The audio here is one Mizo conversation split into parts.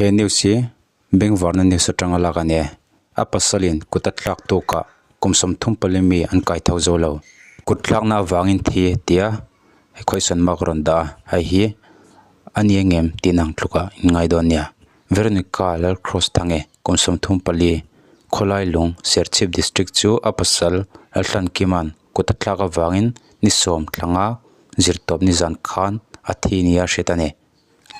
He news hi Bengvarna news atanga lak a ni e. A pasalin kut a thlak tukah kum 34 mi an kai tho zo lo. Kut thlakna avangin thi tia he question mark rawn dah a, hei hi a ni engem tih nang tlukah in ngai dawn nia. Veronica Lalcross Thange kum 34 khawlai lung Serchhip district chu a pasal Lalhlankima'n kut a thlak avangin ni sawm thlanga zirtawp nizan khan a thi nia hriat a ni.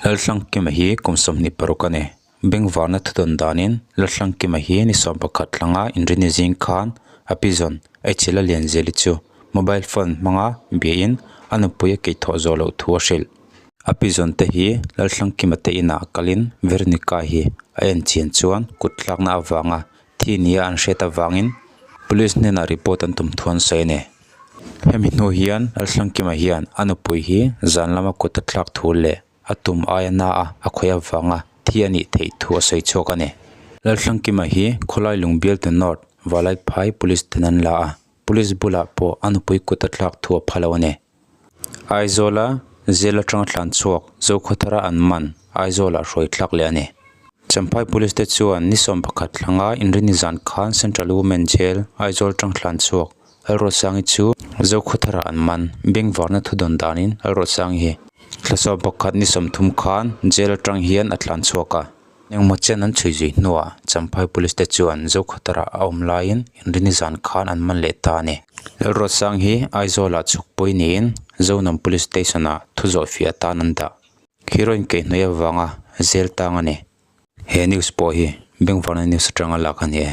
Lalhlangkima hi kum 26 a ni. Bengvarna thudawn danin Lalhlangkima hi ni 11 thlanga inrini zing khan a pizawn Eichhila Lianzeli chu mobile phone hmanga biain a nupui a keithawh zawh loh thu a hrilh. A pizawn te hi Lalhlangkima te inah kalin Veronica hi a en chian chuan kut thlakna avanga thi nia an hriat avangin police hnenah report an tum thu an sawi a ni. Hemi hnu hian Lalhrangkima hian a nupui hi zan lama kut a thlak thu leh a tum aia na a a khawih avanga thi a nih theih thu a sawi chhuak a ni. Lalhrangkima hi khawlai lung bialtu North Valaiphai Police ten an la a, Police bulah pawh a nupui kut a thlak thu a pha lo a ni. Aizawla jail atanga tlan chhuak Zokhawthara an man Aizawlah hruai thlak leh a ni. Champhai Police te chuan ni 11 thlanga inrini zan khan Central Women Jail Aizawl atang tlan chhuak Lalruatsangi chu Zokhawthara an man Bengvarna thudawn danin Lalruatsangi hi thla 11 ni 30 khan jail atang hian a tlan chhuak a. Engmaw chen an chhui zui hnuah Champhai Police te chuan Zokhawthara a awm laiin inrini zan khan an man leh ta a ni. Lalruatsang hi Aizawlah chhukpui niin Zonam Police Station ah thu zawh fiah atan an dah. Heroin keihhnawih avanga zel tang a ni. He news pawh hi Bengvarna news atanga lak a ni e.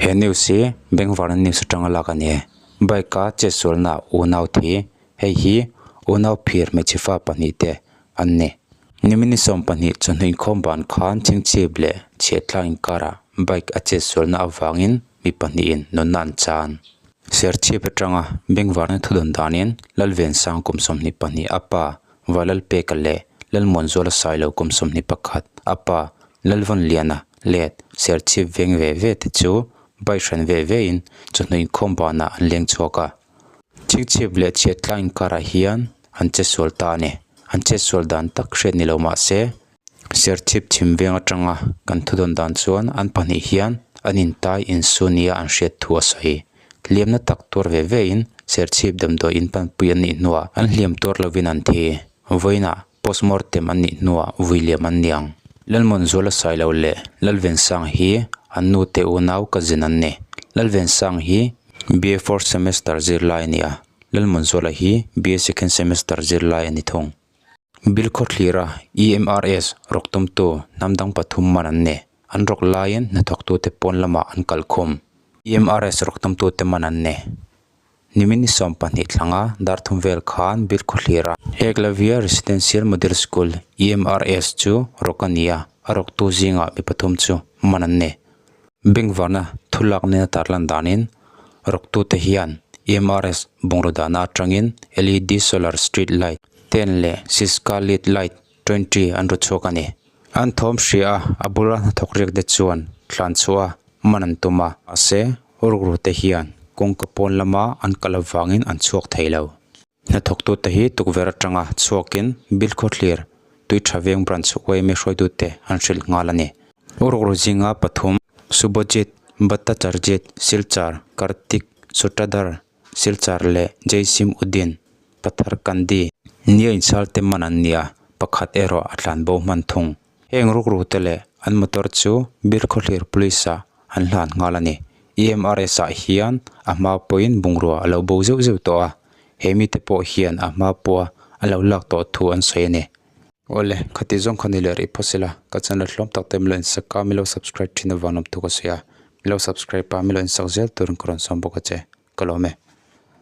He news hi Bengvarna news atanga lak a ni e. Bike a chetsualna unau thi hei hi unau phir hmeichhe fa pahnih te an ni. Nimini 20 chawhnu inkhawm ban khan chhingchhip leh chhiahtlang inkarah bike a chetsualna avangin mi pahnihin nunna an chan. Serchhip atanga Bengvarna thudawn danin Lalvensang kum 22 a pa Valalpeka leh Lalmuanzuala Sailo kum 21 a pa Lalvawnliana let Serchhip veng ve ve te chu bike hran ve vein chawhnu inkhawm banah an leng chhuak a. Chhingchhip leh chhiattlang inkarah hian an chetsual ta a ni. An chetsual dan tak hriat ni lo mah se, Serchhip chhim veng atanga kan thudawn dan chuan an pahnih hian an intai insu nia an hriat thu a sawi. Hliamna tak tuar ve vein Serchhip damdawi in panpui an nih hnuah an hliam tuar lovin an thi. Vawiinah postmortem an nih hnuah vui liam an ni ang. Lalmuanzuala Sailo leh Lalvensang hi an nute unau cousin an ni. Lalvensang hi BA fourth semester zirlai a ni a, Lalmuanzuala hi BA second semester zirlai a ni thung. Bilkhawthlira EMRS rawk tumtu hnam dang pathum man an ni. An rawk laiin hnathawktute pawn lamah an kal khum. EMRS rawk tumtute man an ni. Nimin ni 20 thlanga dar thum vel khan Bilkhawthlira Eklavya Residential Model School, EMRS, chu rawk a ni a, a rawktu zingah mi pathum chu man an ni. Bengvarna thulak nena tarlan danin rawktute hian EMRS bungraw dahna atangin LED solar street light ten leh Syska led light 20 an ru chhuak a ni. An thawm hria a, a bula hnathawk riak te chuan tlan chhuah a man an tum a, mahse rukru te hian kawngka pawn lama an kal avangin an chhuak thei lo. Hnathawktute hi tukverh atanga chhuakin Bilkhawthlir tui tha veng branch yma hruaitute an hrilh nghal a ni. Urukru zinga pathum, Subhajit, Bhattacharjit, Silchar, Kartik, Sutradhar, Silchar leh Jaisim Uddin, Pathar Kandi, nia inchhal te man an ni a, pakhat erawh a tlan bo hman thung. Heng rukrute leh an motor chu Bilkhawthlir Police ah an hlan nghal a ni. EMRS ah hian a hma pawhin bungrua a lo bo zeuh zeuh tawh a, he mite pawh hian a hma pawha a lo lak tawh thu an sawi a ni. Awle, khati zawng kha ni leh rih phawt sela, ka channel hlawm tak te milo insak a, milo subscribe thin avang lawm thu ka sawi a, milo subscribe a, milo insak zel turin ka rawn sawm bawk a che, ka lawm e.